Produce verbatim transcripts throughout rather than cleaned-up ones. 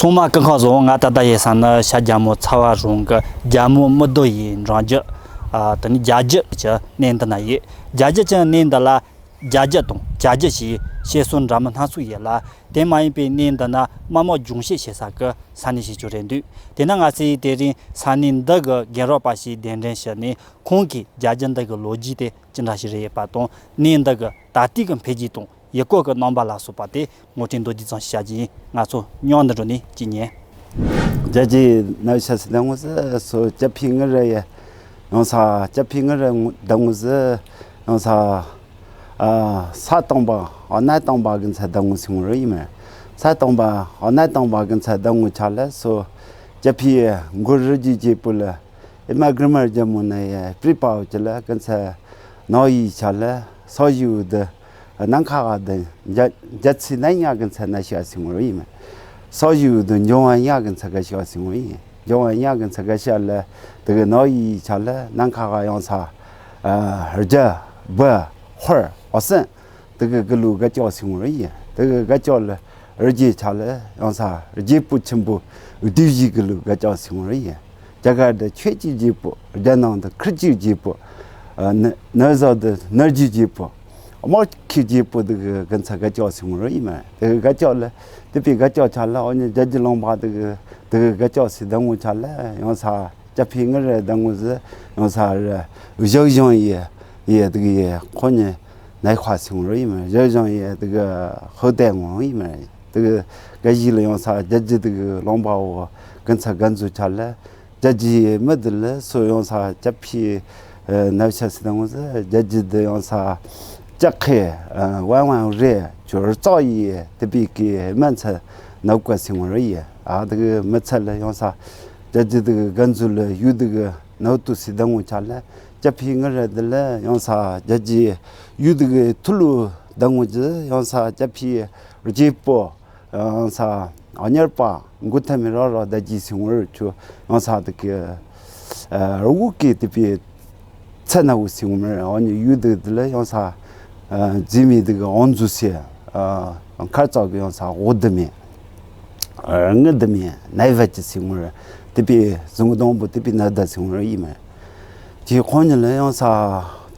ཚང་མ་སྐུ་ཁམས་བཟང་། ང་ད་ལྟ་ཡོད་ས་ནི་ཤར་རྒྱལ་མོ་ཚ་བ་རོང་གི་རྒྱལ་མོ་མི་རྡོ་ཡི་འབྲང་རྒྱུད། ཨ་དེ་ནི་རྒྱ་རྒྱུད་ཀྱི་གནས་འདི་ན་ཡོད། རྒྱ་རྒྱུད་ཀྱི་གནས་འདི་ལ་རྒྱ་རྒྱུད་དང་བྱ་རྒྱུད་ཞེས་བཤད་སྲོལ་འདྲ་མིན་སྣ་ཚོགས་ཡོད་ལ། དེ་མ་ཡིན་པའི་གནས་འདི་ན་མ་མོ་སྒྲུང་བཤད་བྱེད་ས་གི་ས་གནས་ཤིག་ཀྱང་རེད་འདུག་དེས་ན་ང་ཚོས་དེ་རིང་ས་གནས་འདི་གི་རྒན་རབས་པ་ཞིག་གདན་འདྲེན་ཞུས་ནས། ཁོང་གིས་རྒྱ་རྒྱུད་འདི་གི་ལོ་རྒྱུས་དེ་ཅི་འདྲ་ཞིག་རེད་ཡོད་པ་དང་། གནས་འདི་གི་ད་ལྟའི་གི་འཕེལ་རྒྱས་དང་ཡུལ་སྐོར་གྱི་རྣམ་པ་ལ་སོགས་པ་དེ་ངོ་སྤྲོད་མདོར་བསྡུས་ཙམ་ཞིག་བྱ་རྒྱུ་ཡིན། ང་ཚོ་མཉམ་དུ་འགྲོ་ནས་ཅིག་ཉན། རྒྱལ་རྒྱུད་ནང་བཤད་ཟེར་དང་ངོ་ཟེར་སོ་སྐྱ་ཕི་ངི་རེ་ཡ་ཡོང་ས། སྐྱ་ཕི་ངི་རེ་དང་ངོ་ཟེར་ཡོང་ས། ཨ་ས་དང་པ་ཨ་ན་དང་པ་གི་ཚ་དང་ངོ་ཟེར་ངོ་རེ་ཡིན་མེ། ས་དང་པ་ཨ་ན་དང་པ་གི་ཚ་དང་ངོ་ཆ་ལ་སོ་སྐྱ་ཕི་མགོ་རུ་རྒྱུད་རྒྱལ་པོ་ལ། ཨེ་མ་གི་མ་རྒྱལ་མོ་ནི་ཡ་པྲི་པའོ་ཅི་ལ་གི་ཚ་ནོ་ཡི་ཆ་ལ་སོ་ཡུ་དི་ནང་ཁ་ག་དི་རྒྱ་རྒྱ་ཚི་ན་ཉ་གི་ཚ་ན་ཤ་སི་ངོ་རེ་ཡིན་མེ། སོ་ཡུ་དི་འཇོང་བ་ཉ་གི་ཚ་ག་ཤ་སི་ངོ་རེ་ཡིན། འཇོང་བ་ཉ་གི་ཚ་ག་ཤ་ལ་དི་གི་ནོ་ཡི་ཆ་ལ་ནང་ཁ་ག་ཡོང་ས། ཨ་རྒྱ་བི་ཧོར་ཨོ་སན། དེ་གི་གི་ལུ་ག་ཅོག་སི་ངོ་རེ་ཡིན། དེ་གི་ག་ཅོག་ལ་རི་རྒྱལ་ཆ་ལ་ཡོང་ས་རྒྱལ་པོ་ཆེན་པོ་བདུད་བཞི་གི་ལུ་ག་ཅོག་སི་ངོ་རེ་ཡིན། རྒྱ་གར་དི་ཆོས་ཀྱི་རྒྱལ་པོ། རྒྱ་ནང་དི་ཁུར་གྱི་རྒྱལ་པོ། ཨ་ནི་ནི་ཟོ་དི་ནི་རྒྱུ་རྒྱལ་པོ། དམག་གི་རྒྱལ་པོ་དེ་གི་གི་ཚ་ག་ཅོག་སི་ངོ་རེ་ཡིན་མེ། དེ་གི་ག་ཅོག་ལ་དེ་པའི་ག་ཅོག་ཆ་ལ་ཨོ་ནི་རྒྱ་རྒྱུད་ལུང་པ་དེ་གི་དེ་གི་ག་ཅོག་སི་དང་ངོ་ཆ་ལ་ཡོང་ས། སྐྱ་ཕི་ངི་རེ་དང་ངོ་ཟེར་ཡོང་ས་རེ་ཞག་ཞང་ཡི་ཡི་དེ་གི་ཁོ་ནི་ནའི་ཁ་སི་ངོ་རེ་ཡིན་མེ། ཞག་ཞང་ཡི་དེ་གི་ཧོ་ཏེ་ངོ་ཡིན་མེ། དེ་གི་ག་ཞིག་ལ་ཡོང་ས་རྒྱ་རྒྱུད་དེ་གི་ལུང་པ་བོ་གི་ཚ་ག་འཛུ་ཆ་ལ་རྒྱ་རྒྱུད་མི་དེ་ལ་སོ་ཡོང་ས་སྐྱ་ཕི་ནབ་ཤ་སི་དང་ངོ་ཟེར་རྒྱ་རྒྱུད་དེ་ཡོང་ས་སྐྱ་ཁེ་ཝང་ཝང་རེ་ཅོ་རྩ་ཡི་དེ་པའི་གི་མན་ཚ་ནབ་ཀ་སི་ངོ་རེ་ཡིན། ཨ་དེ་གི་མི་ཚ་ལ་ཡོང་ས་རྒྱ་རྒྱུད་དེ་གི་ག་འཛུ་ལ་ཡུལ་དེ་གི་ནོ་ཏུ་སི་དང་ངོ་ཆ་ལ་སྐྱ་ཕི་ངི་རེ་དེ་ལ་ཡོང་ས་རྒྱ་རྒྱུད་ཡུལ་དེ་གི་ཐུ་ལུ་དང་ངོ་ཟེར་ཡོང་ས་སྐྱ་ཕི་རྒྱལ་པོ་ཡོང་ས་ཨ་ཉར་པ་མགོ་ཐ་མི་རོ་རོ་ད་ཇི་སི་ངོ་རེ་ཆུ་ཡོང་ས་དེ་གི་ཨ་རུ་གུ་གི་དེ་པའི་ཚ་ན་བུ་སི་ངོ་མེ། ཨ་ནི་ཡུལ་དེ་དེ་ལ་ཡོང་ས་ཨ་རྫི་མི་དེ་གི་ཨོན་ཛུ་སི་ཨ་མཁར་ཙོག་གི་ཡོང་ས་འོ་དེ་མི་ཨ་ངི་དེ་མི་ནའི་བ་ཅི་སི་ངོ་རེ་དེ་པའི་ཟུང་གི་དང་པོ་དེ་པའི་ན་ད་སི་ངོ་རེ་ཡིན་མེ། ཅི་ཁོང་ཉིད་ལ་ཡོང་ས་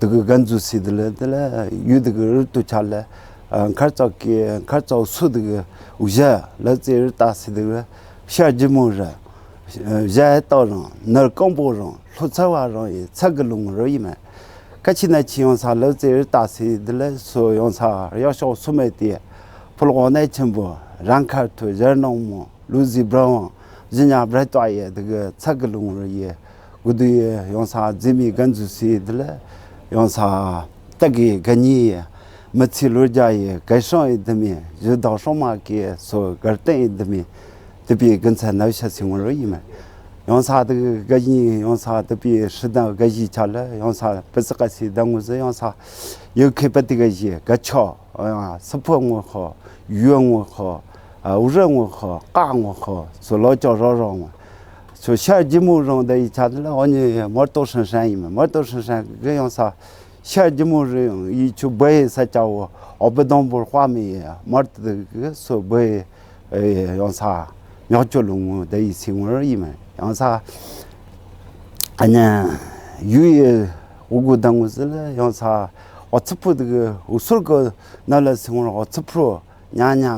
དེ་གི་ག་འཛུ་སི་དེ་ལ་དེ་ལ་ཡུལ་དེ་གི་རུ་ཏུ་ཆ་ལ་ཨ་མཁར་ཙོག་གི་མཁར་ཙོག་སུ་དེ་གི་འུ་ཞ་ལ་ཙེ་རུ་ཏ་སི་དེ་གི་ཤར་རྒྱུད་མོ་རེ། ཞ་ཡ་ཏོ་རང་ནར་ཀོང་པོ་རང་ལྷོ་ཚ་བ་རང་ཡི་ཚ་གི་ལུང་རུ་ཡིན་མེ། ཀ་ཆི་ན་ཆི་ཡོང་ས་ལོ་ཙེ་རི་ཏ་སི་དེ་ལ་སོ་ཡོང་ས་གཡག་ཤོག་སུ་མེ་ཏི་ཕུ་ལོག་ནའི་ཆེན་པོ་རང་ཁར་ཐུ་ཞར་ནང་མོ་ལུ་ཟི་བྲ་ཝང་ཞི་ཉ་བྲ་ཏོ་ཡི་དེ་གི་ཚ་གི་ལུང་རུ་ཡི་གུ་དུ་ཡི་ཡོང་ས་རྫི་མི་ག་འཛུ་སི་དེ་ལ་ཡོང་ས་ཏ་གི་ག་ཉི་ཡི་མི་ཚི་ལུ་རྒྱ་ཡི་ག་ཤོང་ཡི་དེ་མི་ཞི་དོག་ཤོང་མ་གི་སོ་གར་ཏན་ཡི་དེ་མི། དེ་པའི་གི་ཚ་ནབ་ཤ་སི་ངོ་རུ་ཡིན་མེ། ཡོང་ས་དེ་གི་ག་ཉི་ཡོང་ས་དེ་པའི་ཧྲི་དང་ག་ཞི་ཆ་ལ་ཡོང་ས་པི་ཙི་ཀ་སི་དང་ངོ་ཟེར་ཡོང་ས་ཡུ་ཁེ་པ་ཏི་ག་ཞི་ག་ཆོ་སི་ཕོ་ངོ་ཁོ་ཡུ་ངོ་ཁོ་ཨ་འུ་ར་ངོ་ཁོ་ཀ་ངོ་ཁོ་སོ་ལོ་ཅོ་རོ་རོ་ངོ་སོ་ཤར་རྒྱུད་མོ་རང་དེ་ཡི་ཆ་དེ་ལ་ཨོ་ནི་མོར་ཏོ་ཧྲིན་ཧྲན་ཡིན་མེ། མོར་ཏོ་ཧྲིན་ཧྲན་གི་ཡོང་ས་ཤར་རྒྱུད་མོ་རེ་ཡི་ཆུ་བི་ཡི་ས་ཆ་བོ་ཨོ་བི་དང་པོ་དཔའ་མི་ཡི་མར་དེ་གི་སོ་བི་ཡི་ཡོང་ས་མྱོག་ཅོ་ལུང་ངུ་དེ་ཡི་སི་ངོ་རུ་ཡིན་མེ། ཡོང་ས་ཨ་ནི་ཡུ་ཡི་འུ་གུ་དང་ངུ་ཟི་ལ་ཡོང་ས་ཨོ་ཚི་ཕུ་དེ་གི་འུ་སུར་གི་ན་ལ་སི་ངོ་རུ་ཨོ་ཚི་ཕུ་ཉ་ཉ་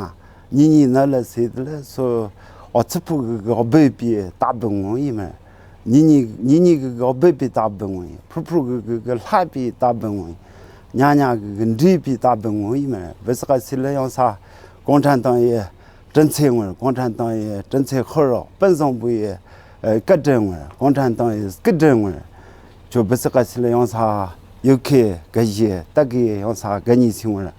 ཉི་ཉི་ན་ལ་སི་དེ་ལ་སོ་ཨོ་ཚི་ཕུ་གི་གི་ཨོ་བི་པི་ཏ་བི་ངོ་ཡིན་མེ། ཉི་ཉི་ཉི་ཉི་གི་གི་ཨོ་བི་པི་ཏ་བི་ངོ་ཡིན། ཕུ་ཕུ་གི་གི་གི་ལྷ་པི་ཏ་བི་ངོ་ཡིན། ཉ་ཉ་གི་གི་འདྲི་པི་ཏ་བི་ངོ་ཡིན་མེ། བི་སི་ཀ་སི་ལ་ཡོང་ས་གུང་ཁྲན་ཏང་ཡི་དྲིན་ཚེ་ངོ་རུ། གུང་ཁྲན་ཏང་ཡི་དྲིན་ཚེ་ཁོ་རོ་དཔོན་བཟང་པོ་ཡི་ཨ་སྐུ་དྲིན་ངོ་རུ། གུང་ཁྲན་ཏང་ཡི་སྐུ་དྲིན་ངོ་རུ། ཆུ་བི་སི་ཀ་སི་ལ་ཡོང་ས་ཡུ་ཁེ་ག་ཞི་ཏ་གི་ཡོང་ས་ག་ཉི་སི་ངོ་རུ།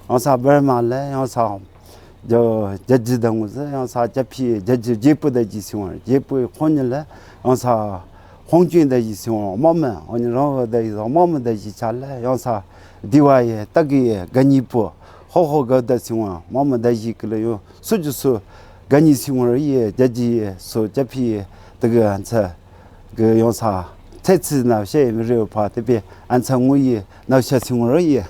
ཡོང་ས་བར་མ་ལ་ཡོང་ས་རྒྱ་རྒྱ་རྒྱུད་དང་ངོ་ཟེར་ཡོང་ས་སྐྱ་ཕི་རྒྱ་རྒྱུད་རྒྱལ་པོ་ད་ཇི་སི་ངོ་རུ། རྒྱལ་པོ་ཁོང་ཉིད་ལ་ཡོང་ས་ཧོང་ཅུན་ད་ཇི་སི་ངོ་རུ། དམག་མི་ཨོ་ནི་རང་བ་ད་ཇི་སི་དམག་མི་ད་ཇི་ཆ་ལ་ཡོང་ས་དི་བ་ཡི་ཏ་གི་ག་ཉི་པོ་ཧོ་ཧོ་ག་ད་སི་ངོ་རུ། དམག་མི་ད་ཇི་གི་ལ་ཡོང་སུ་ཇུ་སུ་ག་ཉི་སི་ངོ་རུ་ཡི་རྒྱ་རྒྱུད་ཡི་སོ་སྐྱ་ཕི་ཡི་ཏ་གི་ཨན་ཚ་གི་ཡོང་ས་ཚེ་ཚི་ན་བཤད་མི་རེ་བ་ཕ་དེ་པའི་ཨན་ཚ་ངུ་ཡི་ན་བཤད་སི་ངོ་རུ་ཡི།